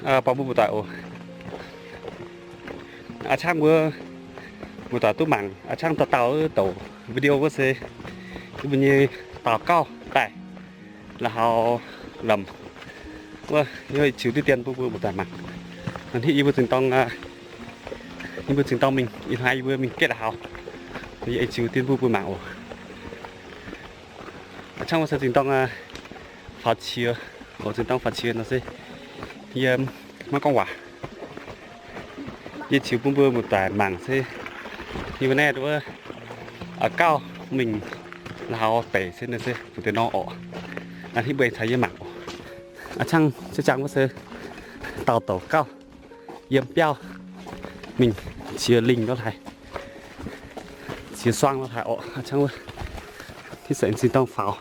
Baac mbuo muoz-doic oc, a'cangv mbuo muoz-doic duqv mangc a'cangv dauh dauh douc video wuov se yie mbuo nyei dauh gauh daaih la'haux lamz wuov, yie ziux diqv dien bun mbuo muoz-doic mangc. Hnangv yie mbuo zinh dorng, yie mbuo zinh dorng mingh, ih hnoi yie mbuo mingh gaeqv la'haux, yie ziux dien bun mbuo mangc oc. A'cangv wuov se zinh dorng faaux qiex oc, zinh dorng faaux qiex nor se yie maiv gorngv waac. Yie ziux bun mbuo muoz-doic mangc se yie mbuo naaiv wuov gauh mingh la'haux deic se nor se fungc deix nor orqc. Hnangv mbuo aengx caux yie mangc oc. A'cangv ziex ziangh wuov se dauh douc gauh yiem biauv mingh qiex lingh nor haaix, qiex suang nor haaix orqc. A'cangv wuov hitv se zinh dorng faaux.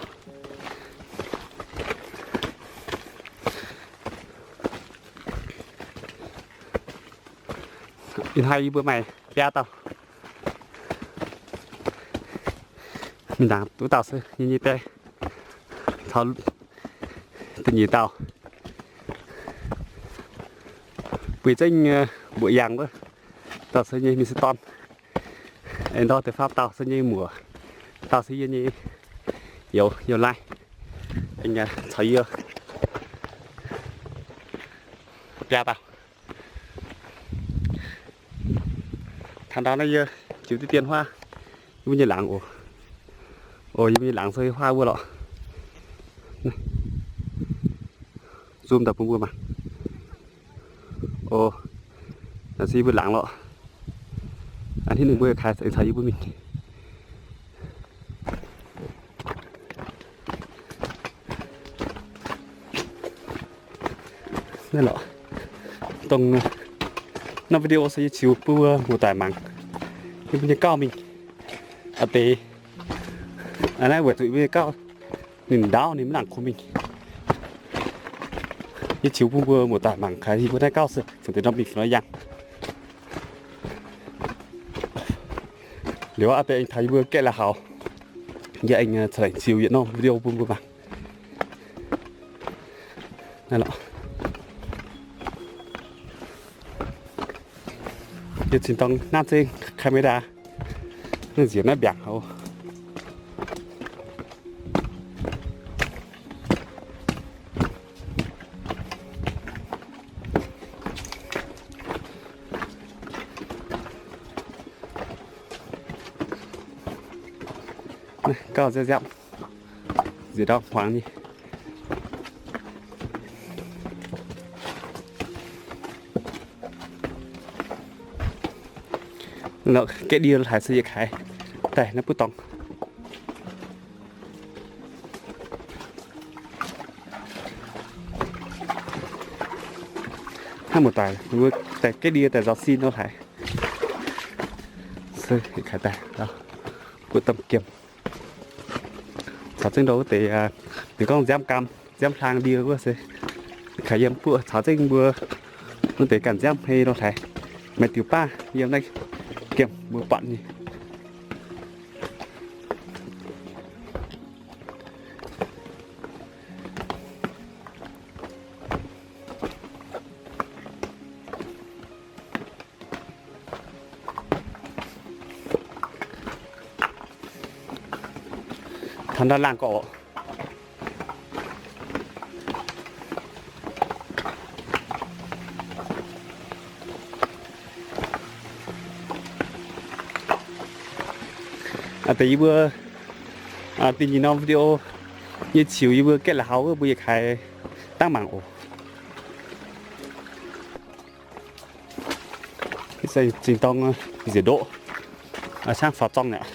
Ih hnoi yie mbuo maaih biaa dauh. Mingh ndaangc wuov dauh se yie nyei die, caux da'nyeic dauh bueix zengv mbuoqc yangh wuov dauh se yie nyei mingh se dorn. Aengx ndortv deix faam dauh se yie nyei muoc, dauh se yie nyei youz, youz laai. Aengx caux yie biaa dauh. Taux ndau naaiv yie ziux diqv dien huaav yie mbuo nyei laangz oc. Oc, yie mbuo nyei laangz se huaav wuov lorqc. Zoom daaih bun mbuo mangc. Oc, naaiv se yie mbuo laangz lorqc. A'hneiv ninh mbuo kaaix caux yie mbuo mingh. Naaiv lorqc, dongh naaiv video se yie ziux bun mbuo muoz-doic mangc. Yie mbuo nyei gauh mingh a'deix. Naaiv weic zuqc yie mbuo nyei gauh ninh ndaauv ninh maiv nangc kuh mingh. Yie ziux bun mbuo muoz-doic mangc kaaix yie mbuo naaiv gauh se fungc deix norm mingh fungc nor yangh. Liuz a'deix aengx taux yie mbuo gaeqv la'haux, yie aengx caux laengc ziux yietc norm video bun mbuo mangc. Naaiv lorqc, yie zinh dorng nanv zengv camera, nziec naaiv mbiaangc oc. Gauh nziapv nziapv, nziec ndau hmuangx nyei. Gaeqv ndie haaix se yietc kaaix daaih naaiv buov dorngx. Hnangv muoz-doic daaih gaeqv ndie daaih nzaaux sin nor haic. Se kaaix daaih buov domh giemh. Caux zengv ndau wuov deix, ninh gorngv nziaamv gaam, nziaamv hlang ndie wuov se kaaix yiem buov caux zengv mbuo wuov deix ganh nziaamv hmei nor haic. Maaih diuc baav yiem naaiv giemh mbuo buatc nyei. Taux ndau laangh gorqv oc. Aa, deix yie mbuo, aa, dinh nyei norm video nyei ziux yie mbuo gaeqv la'haux wuov mbuo yietc kaaix dangv mangc oc. Zinh dorng nziex ndoqv, aa, caangv faaux zorng aqv.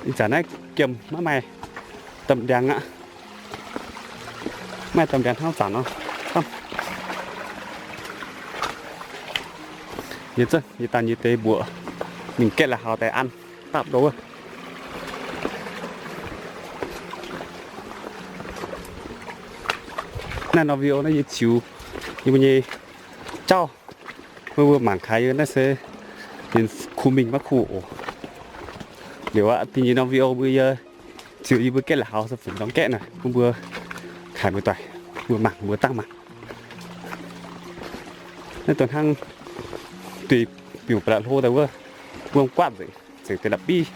Ih zanc naaiv giemh maiv maaih domh ndiangx aqv. Maaih domh ndiangx hnangv zanc nor. Yie zengv yie daaih nyei deix mbuoqc mingh gaeqv la'haux daaih an dapv ndo wuov. Naaiv norm video naaiv yie ziux yie mbuo nyei jauv, mbuo mbuo mangc kaaix yie naaiv se ninh kuh mingh maiv kuh oc. Liuz aqv, dinh nyei norm video mbuo yie ziux yie mbuo gaeqv la'haux se funx ndorm gaeqv naaic bun mbuo kaaix mbuo doic, mbuo mangc, mbuo dangh mangc. Naaiv dongh hnangv duih biungc ba'laqc hlo daaih wuov, wuom guatv nzengc, zengc deix la'biv.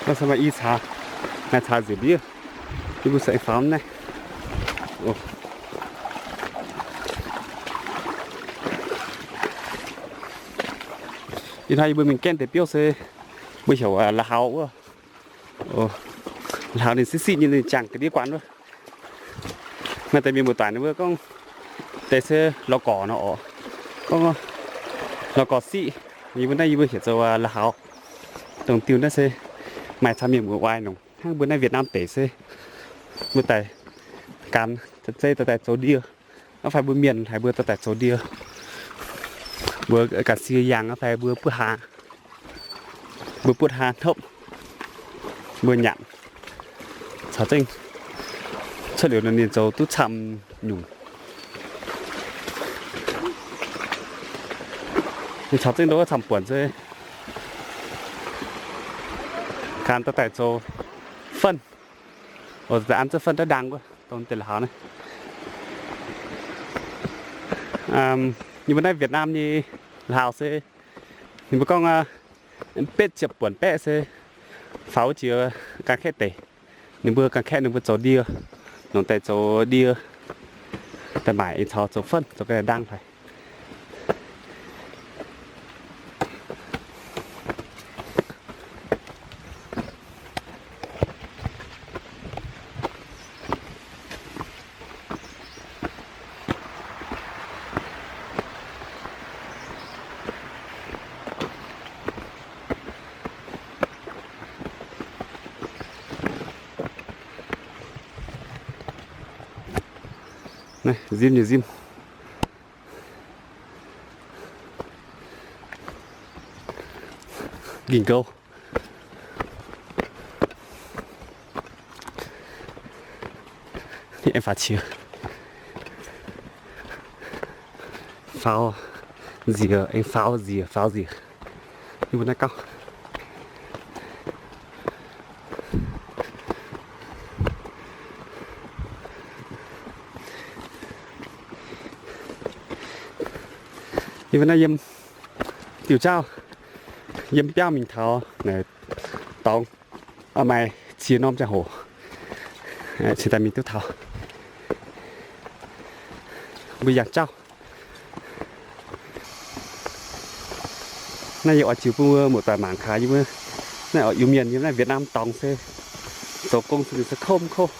Naaiv se maaih i caax, maaih caax nzengc ndiev. Yie mbuo se aengx faaux naaiv. Ih hnoi yie mbuo mingh gaeqv deix biouv se mbuo heuc la'haux wuov. La'haux ninh siqv siqv nyei, ninh jangx ga'ndiev guanh wuov. Maaih deix mienh muoz-doic ninh mbuo gorngv deix se lorz gorc nor oc. Gorngv lorz gorc siqv, yie mbuo naaiv yie mbuo heuc zoux la'haux. Dongh diuh naaiv se maaih caux mienh muoz-oix nongc, hnangv mbuo naaiv Việt Nam deic se mbuo daaih gan zeiv daaih zoux ndie. Hnangv fai mbuo mienh haiz mbuo dorh daaih zoux ndie, mbuo ga'sie yangh hnangv fai mbuo buov haa, mbuo buov haa hnopv, mbuo nyanc caux zengv cuotv liuz nor ninh zoux duqv camv nyungc. Ninh caux zengv ndo wuov camv buonc se gan dorh daaih zoux fenv. Oc, an zuov fenv daaih ndaang wuov dongh deix la'haux naaiv. Yie mbuo naaiv Việt Nam nyei la'haux se ninh mbuo gorngv betv ziepc buonc baeqv se faaux wuov jiex Gan-Kaeqv deic. Ninh mbuo Gan-Kaeqv ninh mbuo zoux ndie, nongc daaih zoux ndie daaih maaic, caux zoux fenv zoux ga'naaiv ndaang fai. Naaiv nzimv nyei nzimv. Ging-gouv. Aengx faaux qiex. Faaux nziex, aengx faaux nziex, faaux nziex. Yie mbuo naaiv gauh. Yie mbuo naaiv yiem diuh jauv, yiem biauv mingh taux naaic dorngx, maaih cie norm ziangh hoc, cingx daaih mingh duqv taux. Mbuo yangh jauv. Naaiv yie oix ziux bun mbuo muoz-doic mangc gaax, yie mbuo naaiv oix Iu-Mienh yiem naaiv Việt Nam dorngx se zoux gong se ninh se kouv mv kouv.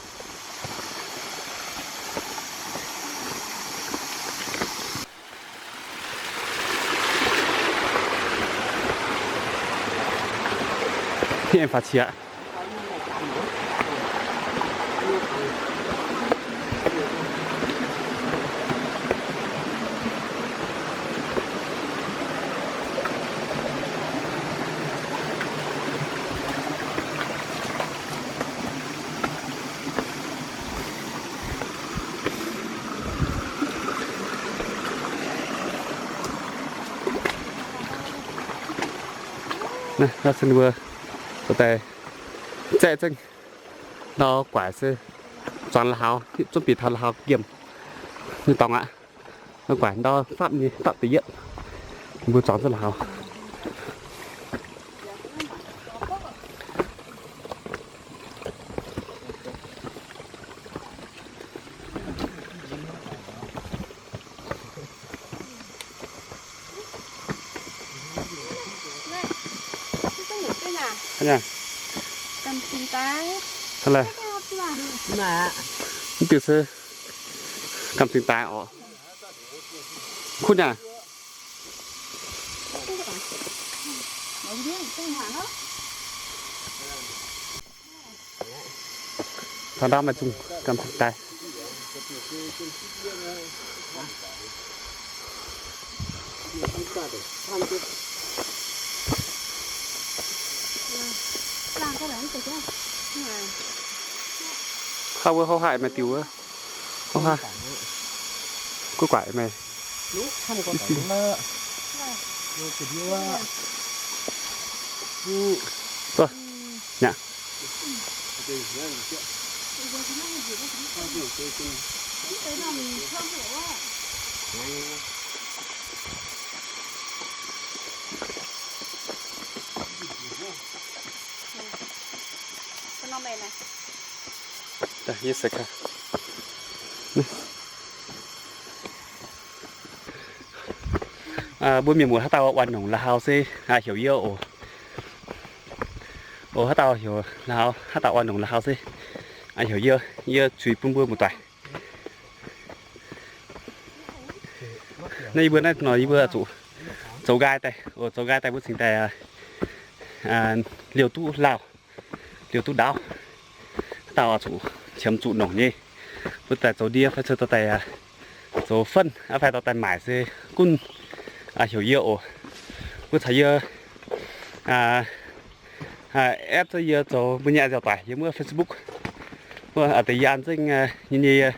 Aengx faaux qiex aqv. Naaiv se ninh mbuo dorh daaih zaeqv zengv ndau guaaic se zuangx la'haux, zunv bieqc taux la'haux giemh nyei dorngx aqv. Ndau guaaic ndau fapv nyei, fapv da'yietv, mbuo zuangx zunv la'haux. Mv diuh se gamh cingx daaih oc. Kuv naaic. Taux ndaamv maaih zungh gamh cingx daaih. Haav wuov houv haaix meih diuh wuov. Houv haaix. Guv guaaic meih. Nyaah. Mbuo mienh muoz haaix dauh oix nongc la'haux se heuc yie oc. Oc, haaix dauh heuc la'haux, haaix dauh oix nongc la'haux se heuc yie, yie zuiz bun mbuo muoz-doic. Naaiv yie mbuo naaiv nor yie mbuo zuqc zoux nqaai daaih, oc, zoux nqaai daaih mbuo cingx daaih liouh duqv lauh, liouh duqv ndaauv. Haaix dauh oix zuqc qiemx zuqc nongc nyei, mbuo daaih zoux ndie fai cou dorh daaih zoux fenv aqv fai dorh daaih maaic se gunv heuc yie oc. Mbuo caux yie app za'yie zoux mbuo nyei a'nziaauc doic yiem wuov Facebook. Wuov deix yie an zengv nyei nyei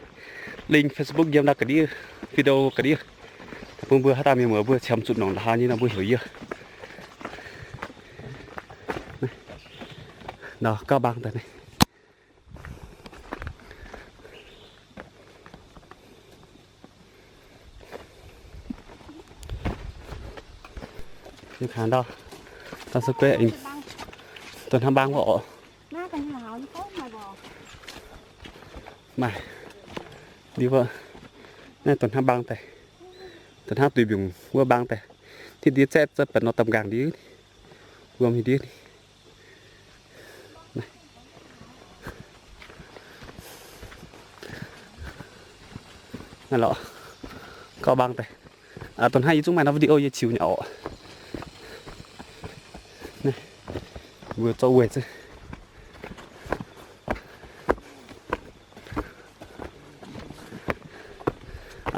link Facebook yiem ndau ga'ndiev, video ga'ndiev. Bun mbuo haaix dauh mienh muoz mbuo qiemx zuqc nongc la'haux nyei nor mbuo heuc yie. Nor gauh mbaang daaih naaiv. Ndau, ndau se guei, dongh hnangv mbaang wuov oc. Maaih, ndie wuov, naaiv dongh hnangv mbaang daaih, dongh hnangv duih mbiungc wuov mbaang daaih, tiv ndie zaeqv za'baac nor domh nqaangc ndie, wuom ndie. Naaiv lorqc, gauh mbaang daaih. Dongh hnangv yie zungv maaih norm video yie ziux nyei oc. Mbuo zorqv weic zuqc.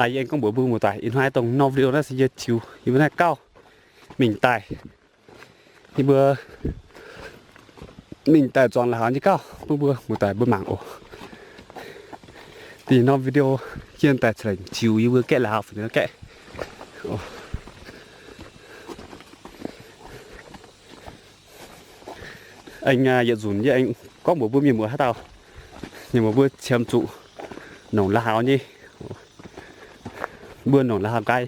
Yie aengx gorngv mbuox mbuo muoz-doic, ih hnoi dongh norm video naaiv se yie ziux yie mbuo naaiv gauh mingh daaih. Yie mbuo mingh daaih zuangx la'haux nyei gauh bun mbuo muoz-doic mbuo mangc oc. Dinh norm video yie daaih ceix lengc ziux yie mbuo gaeqv la'haux fai nor gaeqv. Aengx yietc nzunc yie aengx gorngv mbuox mbuo mienh muoz haaix dauh, mienh muoz mbuo qiemx zuqc nongc la'haux nyei, mbuo nongc la'haux nqaai,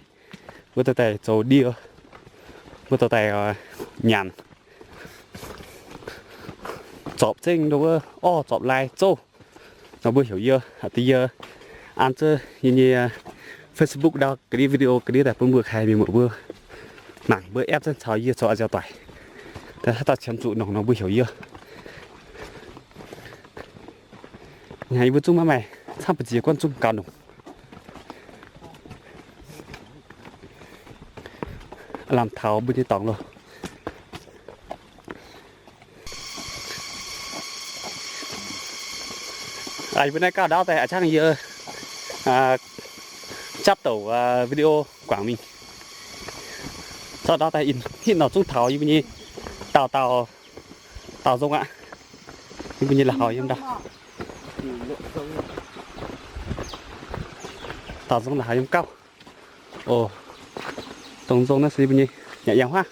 mbuo dorh daaih zoux ndie, mbuo dorh daaih nyanc, zorpc zengv wuov orv zorpc lai zouv nor mbuo heuc yie, haaix deix yie an zengv yie nyei Facebook ndau ga'ndiev video ga'ndiev daaih bun mbuo kaaix mienh muoz mbuo mangc, mbuo app zengv caux yie zoux a'nziaauc doic. Haaix dauh qiemx zuqc nongc nor mbuo heuc yie. Yie mbuo zungv maiv maaih camv ba'ziex guanh zungv gaux nongc. Lamh taux mbuo nyei dorngx loh. Yie mbuo naaiv gauh ndaauv daaih a'ciangv yie japv douc video guangc mingh. Zorqv ndaauv daaih hitv norm zungv taux yie mbuo nyei daauh daauh daauh nzong aqv. Yie mbuo nyei la'haux yiem ndau. Daauh nzong la'haux yiem gauh. Oc, dongh nzong naaiv se yie mbuo nyei yangh yangh huaav.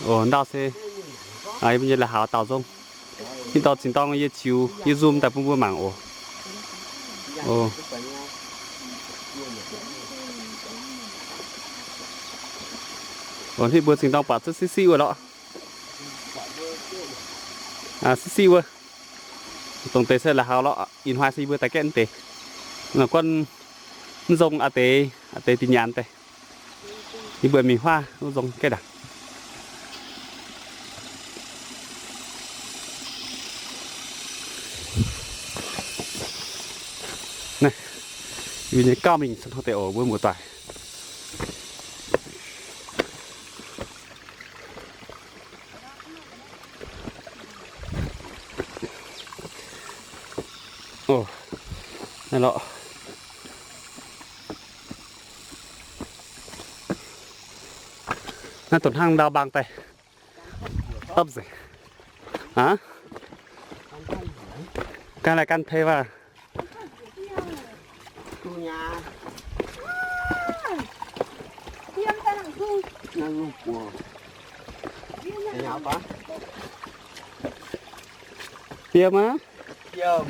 Oc, ndau se yie mbuo nyei la'haux daauh nzong. Hitv dorh zinh dorng yie ziux yie zoom daaih bun mbuo mangc oc. Oc, hitv mbuo zinh dorng buatc zungv siqv siqv wuov lorqc. Siqv siqv wuov. Dongh deix se la'haux lorqc, ih hnoi se yie mbuo daaih gaeqv deix. Guanh Mv nzong a'deix, a'deix dinh nyaanh daaih. Yie mbuo mingh huaav mv nzong gaeqv ndaangc. Naaiv, yie mbuo nyei gauh mingh cin hnoi deix oc, mbuo muoz-doic. Oc, naaiv lorqc. Naaiv dongh hnangv ndau mbaang daaih. Opv nzengc. Aa? Gan lai gan pei waac. Biem aqv.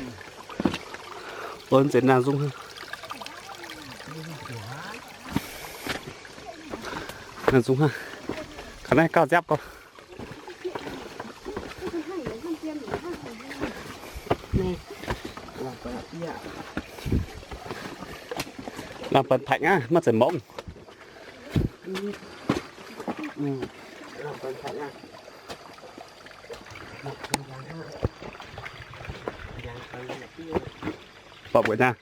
Onv nzengc naaiv nzung hnangv. Naaiv nzung hnangv. Kaux naaiv gauh nziaapv gorx. Lamh banh paaic aqv, maiv zeiz mongv. Borqv mbuoqc naaiv.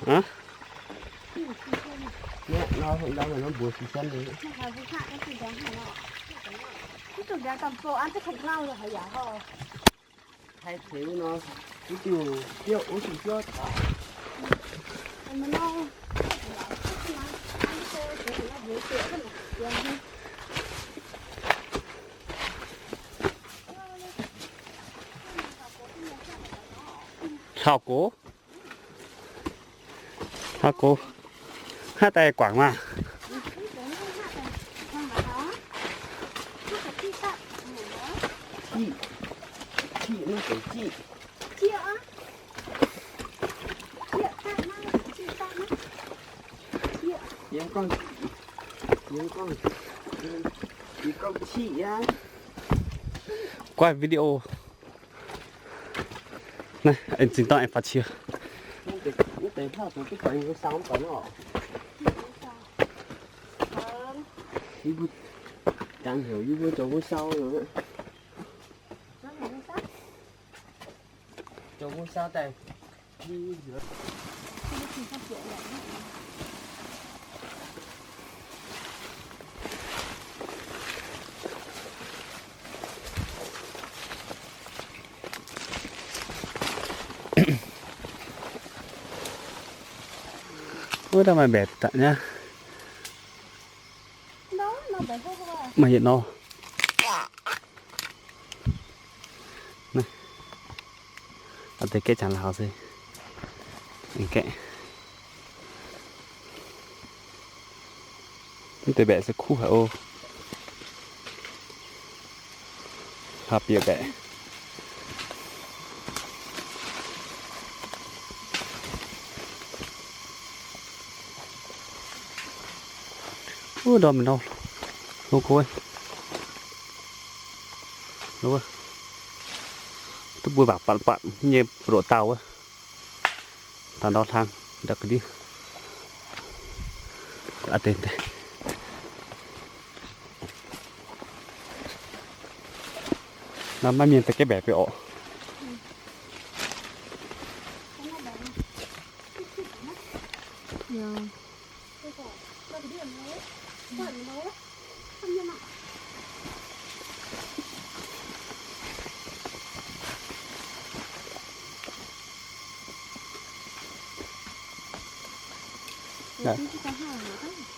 Aa? Thay thế nó, cái kiểu, kiểu, ủa, kiểu, kiểu, Hlauv-gox. Hlauv-gox. Hnangv daaih guangc maah. Guangc video. Naaiv, aengx zinh dorngh aengx faaux cie. Jangx heuc yie mbuo zoux wuov sau. Zoux wuov sau daaih. Wuov dauh maaih mbaeqc daaih nyei. Maaih yietc nor. Naaiv, a'deix gaeqv jangx laaix se, gaeqv. Mv deix mbaeqc se kuv haic oc. Hlaax bieqc mbaeqc. Wuov ndorm nor, hlo gouv, duqv mbuo mangc batc batc nyei loqc dauh wuov. Taux ndau hlang ndau ga'ndiev. Nor maiv mienh daaih gaeqv mbaeqc beiv orqc.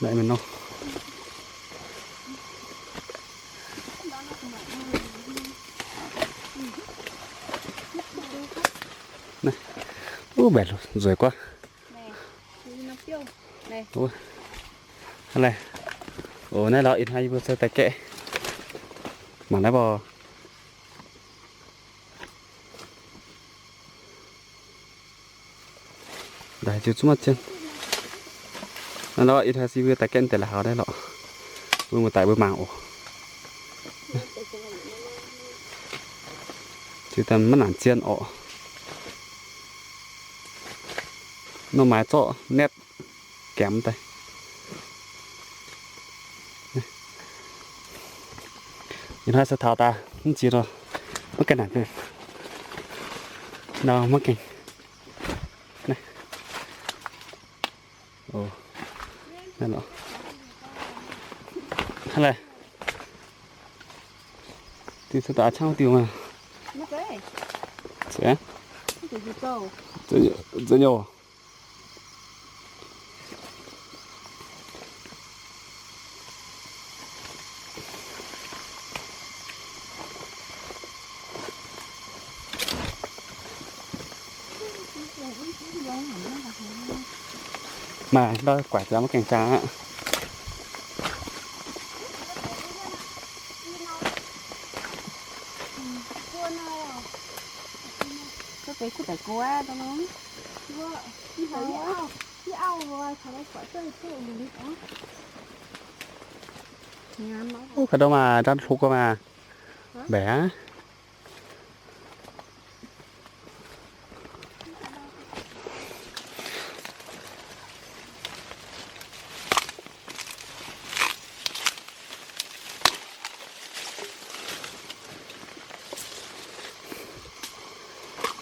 Naaiv mienh nor. Naaiv, uv, mbaeqc nzueic guaav. Ov, naaiv lorz ih hnoi yie mbuo se daaih gaeqv mangc naaiv mbuo. Naaiv lorz ih hnoi se mbuo daaih gaeqv deix la'haux naaiv lorqc. Mbuo muoz-doic mbuo mangc oc. Ziux daaih maiv nangc zien orqc. Nor maaiz zorqv naetv gaemx daaih. Ih hnoi se taux daaih mv ziex nor, maiv gaengh naaic, nor maiv gaengh. Hnangv naaiv, diuh cuotv daaih a'cangv diuh maah. Za'nyouh. Maaih ndau guaix ziangx maiv gaengh zaang aqv. Ov, ka'ndongx maaih nzangv hlo gorngv maaih mbaeqc aqv.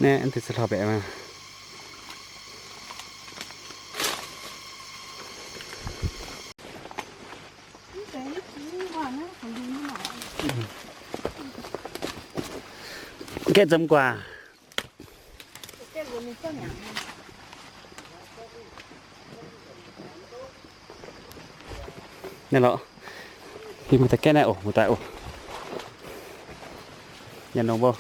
Naaiv deix se hlauv-mbaeqc maah. Gaeqv nzemv guaax. Naaiv lorqc, yie mbuo daaih gaeqv naaiv oc, muoz-doic oc. Nyanc nongx mbuo.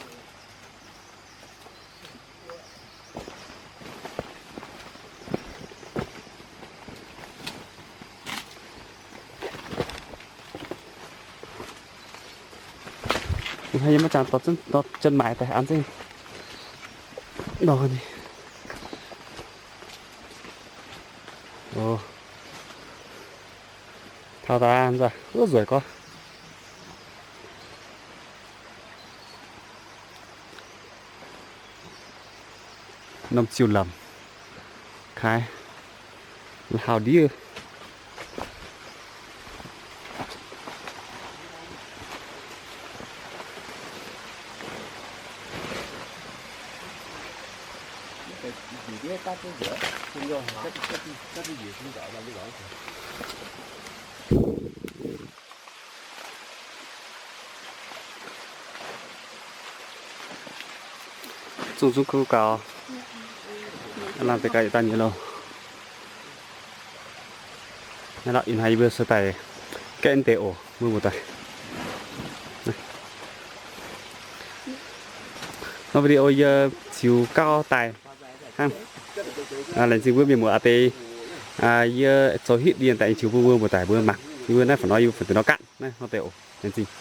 Yie maiv jangx dorh jienv maaiz daaih an zengv nor ni. Taux daaih nzueic gorngv. Norm ziuh lamz kaaix la'haux ndiev. Zungh zungv kuv gaux, lamh deix gaux yietc daaih nyei loh. Naaiv lorqc, ih hnoi yie mbuo se daaih gaeqv deix oc, mbuo muoz-doic. Nor video yie ziux gauh daaih hnangv. Laengz zingh mbuo mienh muoz aac deix, yie zoux hitv dien daaih ziux bun mbuo muoz-doic mbuo mangc. Yie mbuo naaiv fai nor yie mbuo fai deix nor gaatv naaiv nor deix oc. Laengz zingh.